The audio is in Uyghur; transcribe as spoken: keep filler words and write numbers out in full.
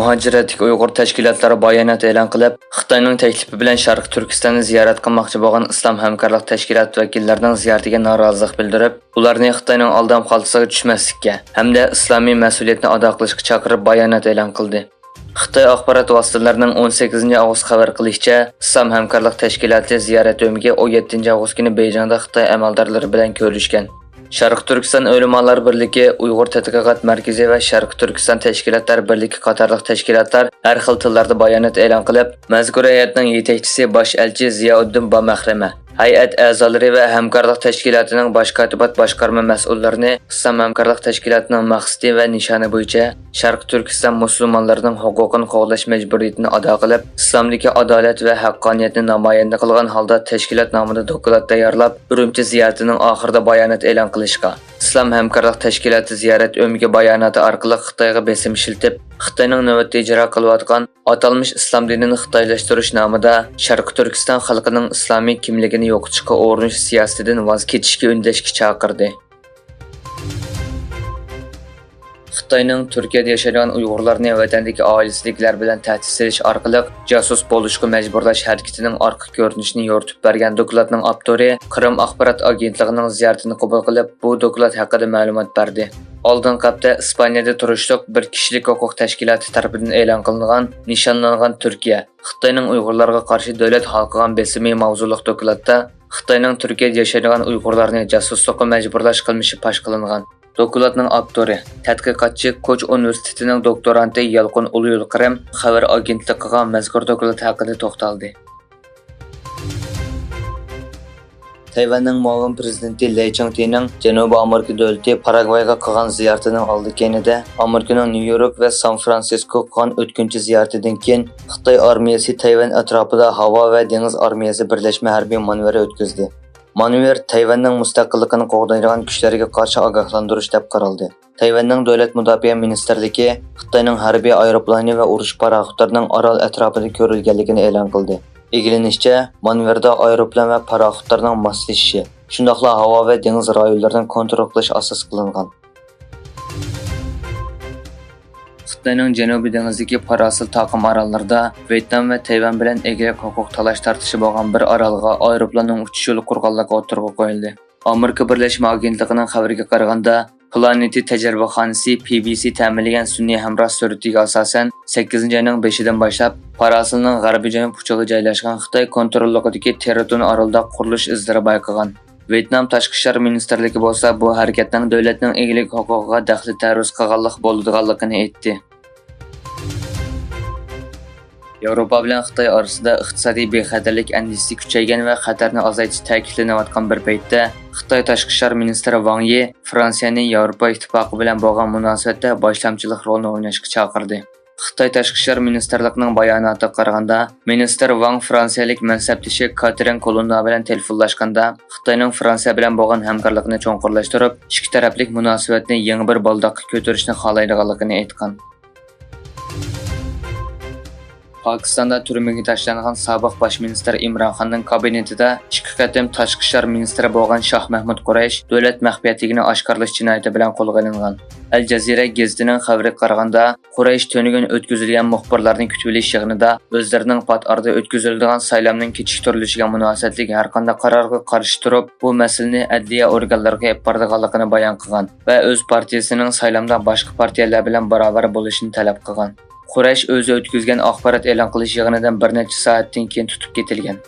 مۇھاجىرەتتىكى ئۇيغۇر تەشكىلاتلىرى بايانات ئېلان قىلىپ، خىتاينىڭ تەكلىپى بىلەن شەرقىي تۈركىستاننى زىيارەت قىلماقچى بولغان ئىسلام ھەمكارلىق تەشكىلاتى ۋەكىللىرىنىڭ زىيارىتىگە نارازىلىق بىلدۈرۈپ، ئۇلارنى خىتاينىڭ ئالدام خالتىسىغا چۈشمەسلىككە ھەمدە ئىسلامىي مەسئۇلىيەتنى ئادا قىلىشقا چاقىرىپ بايانات ئېلان قىلدى. خىتاي ئاخبارات ۋاسىتىلىرىنىڭ ئون سەككىزىنچى ئاۋغۇست خەۋەر قىلىشىچە، ئىسلام ھەمكارلىق تەشكىلاتى زىيارەت ئۆمىكى ئون يەتتىنچى ئاۋغۇست كۈنى بېيجىڭدا خىتاي ئەمەلدارلىرى بىلەن كۆرۈشكەن. شەرقىي تۈركىستان ئۆلىمالار بىرلىكى، ئۇيغۇر تەتقىقات مەركىزى ۋە شەرقىي تۈركىستان تەشكىلاتلار بىرلىكى قاتارلىق تەشكىلاتلار ھەر خىل تىللاردا بايانات ئېلان قىلىپ، مەزكۇر ھەيئەتنىڭ يېتەكچىسى باش ئەلچى زىياۋۇددىن بامەھرىمە، ھەيئەت ئەزالىرى ۋە ھەمكارلىق تەشكىلاتىنىڭ باش كاتىبات باشقارما مەسئۇللىرىنى ئىسلام ھەمكارلىق تەشكىلاتىنىڭ مەقسىتى ۋە نىشانى بويىچە شەرقىي تۈركىستان مۇسۇلمانلىرىنىڭ ھوقۇقىنى قوغداش مەجبۇرىيىتىنى ئادا قىلىپ، ئىسلامدىكى ئادالەت ۋە ھەققانىيەتنى نامايەندە قىلغان ھالدا تەشكىلات نامىدا دوكلات تەييارلاپ، ئۈرۈمچى زىيارىتىنىڭ ئاخىرىدا بايانات ئېلان قىلىشقا، ئىسلام ھەمكارلىق تەشكىلاتى زىيارەت ئۆمىكى باياناتى ئارقىلىق خىتايغا بېسىم ئىشلىتىپ، خىتاينىڭ نۆۋەتتە ئىجرا قىلىۋاتقان ئاتالمىش ئىسلام دىنىنى خىتايلاشتۇرۇش نامىدا شەرقىي تۈركىستان خەلقىنىڭ ئىسلامىي كىملىكىنى يوقىتىشقا ئۇرۇنۇش سىياسىتىدىن ۋاز كېچىشكە ئۈندەشكە چاقىردى. خىتاينىڭ تۈركىيەدە ياشايدىغان ئۇيغۇرلارنى ۋەتەندىكى ئائىلىسىدىكىلەر بىلەن تەھدىت سېلىش ئارقىلىق جاسۇس بولۇشقا مەجبۇرلاش ھەرىكىتىنىڭ ئارقا كۆرۈنۈشىنى يورۇتۇپ بەرگەن دوكلاتنىڭ ئاپتورى قىرىم ئاخبارات ئاگېنتلىقىنىڭ زىيارىتىنى قوبۇل قىلىپ، بۇ دوكلات ھەققىدە مەلۇمات بەردى. ئالدىنقى ھەپتە ئىسپانىيەدە تۇرۇشلۇق بىر كىشىلىك ھوقۇق تەشكىلاتى تەرىپىدىن ئېلان قىلىنغان نىشانلانغان تۈركىيە، خىتاينىڭ ئۇيغۇرلارغا قارشى دۆلەت ھالقىغان بېسىمى ماۋزۇلۇق دوكلاتتا خىتاينىڭ تۈركىيەدە ياشايدىغان ئۇيغۇرلارنى جاسۇسلۇققا مەجبۇرلاش قىلمىشى پاش قىلىنغان. دوكلاتنىڭ ئاپتورى، تەتقىقاتچى، كوچ ئۇنىۋېرسىتېتىنىڭ دوكتورانتى يالقۇن ئۇلۇ يۇلقىرىم خەۋەر ئاگېنتلىقىغا مەزكۇر دوكلات ھەققىدە توختالدى. تەيۋەننىڭ مۇئاۋىن پىرېزىدېنتى لەي چىڭتىنىڭ جەنۇبىي ئامېرىكا دۆلىتى پاراگۋايغا قىلغان زىيارىتىنىڭ ئالدى كەينىدە، ئامېرىكىنىڭ نيۇ يورك ۋە سان فرانسىسكوغا قىلغان ئۆتكۈنچى زىيارىتىدىن كېيىن، خىتاي ئارمىيەسى تەيۋەن ئەتراپىدا ھاۋا ۋە دېڭىز ئارمىيەسى بىرلەشمە ھەربىي مانېۋىرى ئۆتكۈزدى. مانېۋىر تەيۋەننىڭ مۇستەقىللىقىنى قوغدايدىغان كۈچلەرگە قارشى ئاگاھلاندۇرۇش دەپ قارالدى. تەيۋەننىڭ دۆلەت مۇداپىئە مىنىستىرلىكى خىتاينىڭ ھەربىي ئايروپىلانى ۋە ئۇرۇش پاراخوتلىرىنىڭ ئارال ئەتراپىدا كۆرۈلگەنلىكىنى ئېلان قىلدى. ئىگىلىنىشىچە، مانېۋىردا ئايروپىلان ۋە پاراخوتلارنىڭ ماسلىشىشى، شۇنداقلا ھاۋا ۋە دېڭىز رايونلىرىنى كونترول قىلىش ئاساس قىلىنغان. خىتاينىڭ جەنۇبىي دېڭىزدىكى پاراسىل تاقىم ئاراللىرىدا ۋيېتنام ۋە تەيۋەن بىلەن ئىگىلىك ھوقۇق تالاش تارتىشى بولغان بىر ئارالغا ئايروپىلاننىڭ ئۇچۇش يولى قۇرغانلىقى ئوتتۇرىغا قويۇلدى. ئامېرىكا بىرلەشمە ئاگېنتلىقىنىڭ خەۋىرىگە قارىغاندا، پلانېتى تەجرىبىخانىسى پى بى سى تەمىنلىگەن سۈنئىي ھەمراھ سۈرىتىگە ئاساسەن، سەككىزىنچى ئاينىڭ بېشىدىن باشلاپ پاراسىلنىڭ غەربىي جەنۇب ئۇچىغا جايلاشقان خىتاي كونتروللۇقىدىكى تېرىتون ئارىلىدا قۇرۇلۇش ئىزلىرى بايقىغان. ۋيېتنام تاشقى ئىشلار مىنىستىرلىكى بولسا بۇ ھەرىكەتنىڭ دۆلەتنىڭ ئىگىلىك ھوقۇقىغا دەخلى تەرۇز قىلغانلىق بولىدىغانلىقىنى ئېيتتى. ياۋروپا بىلەن خىتاي ئارىسىدا ئىقتىسادىي بىخەتەرلىك ئەندىزىسى كۈچەيگەن ۋە خەتەرنى ئازايتىش تەكىتلىنىۋاتقان بىر پەيتتە، خىتاي تاشقى ئىشلار مىنىستىرى ۋاڭ يى فرانسىيەنى ياۋروپا ئىتتىپاقى بىلەن بولغان مۇناسىۋەتتە باشلامچىلىق رولىنى ئويناشقا چاقىردى. خىتاي تاشقى ئىشلار مىنىستىرلىقىنىڭ باياناتىغا قارىغاندا، مىنىستىر ۋاڭ فرانسىيەلىك مەنسەپدىشى كاترىن كولوننا بىلەن تېلېفونلاشقاندا، خىتاينىڭ فرانسىيە بىلەن بولغان ھەمكارلىقىنى چوڭقۇرلاشتۇرۇپ، ئىككى تەرەپلىك مۇناسىۋەتنى يېڭى بىر بالداققا كۆتۈرۈشنى خالايدىغانلىقىنى ئېيتقان. پاكىستاندا تۈرمىگە تاشلانغان سابىق باش مىنىستىر ئىمران خاننىڭ كابىنېتىدا ئىككى قېتىم تاشقى ئىشلار مىنىستىرى بولغان شاھ مەھمۇد قۇرەيش دۆلەت مەخپىيەتلىكىنى ئاشكارىلاش جىنايىتى بىلەن قولغا ئېلىنغان. ئەل جەزىرە گېزىتىنىڭ خەۋىرىگە قارىغاندا، قۇرەيش تۈنۈگۈن ئۆتكۈزۈلگەن مۇخبىرلارنى كۈتۈۋېلىش يىغىنىدا ئۆزلىرىنىڭ پات ئارىدا ئۆتكۈزۈلىدىغان سايلامنىڭ كېچىكتۈرۈلۈشىگە مۇناسىۋەتلىك ھەرقانداق قارارغا قارشى تۇرۇپ، بۇ مەسىلىنى ئەدلىيە ئورگانلىرىغا ئېلىپ بارىدىغانلىقىنى بايان قىلغان ۋە ئۆز پارتىيىسىنىڭ سايلامدا باشقا پارتىيەلەر بىلەن باراۋەر بولۇشىنى تەلەپ قىلغان. قۇرەيش ئۆزى ئۆتكۈزگەن ئاخبارات ئېلان قىلىش يىغىنىدىن بىر نەچچە سائەتتىن كېيىن تۇتۇپ كېتىلگەن.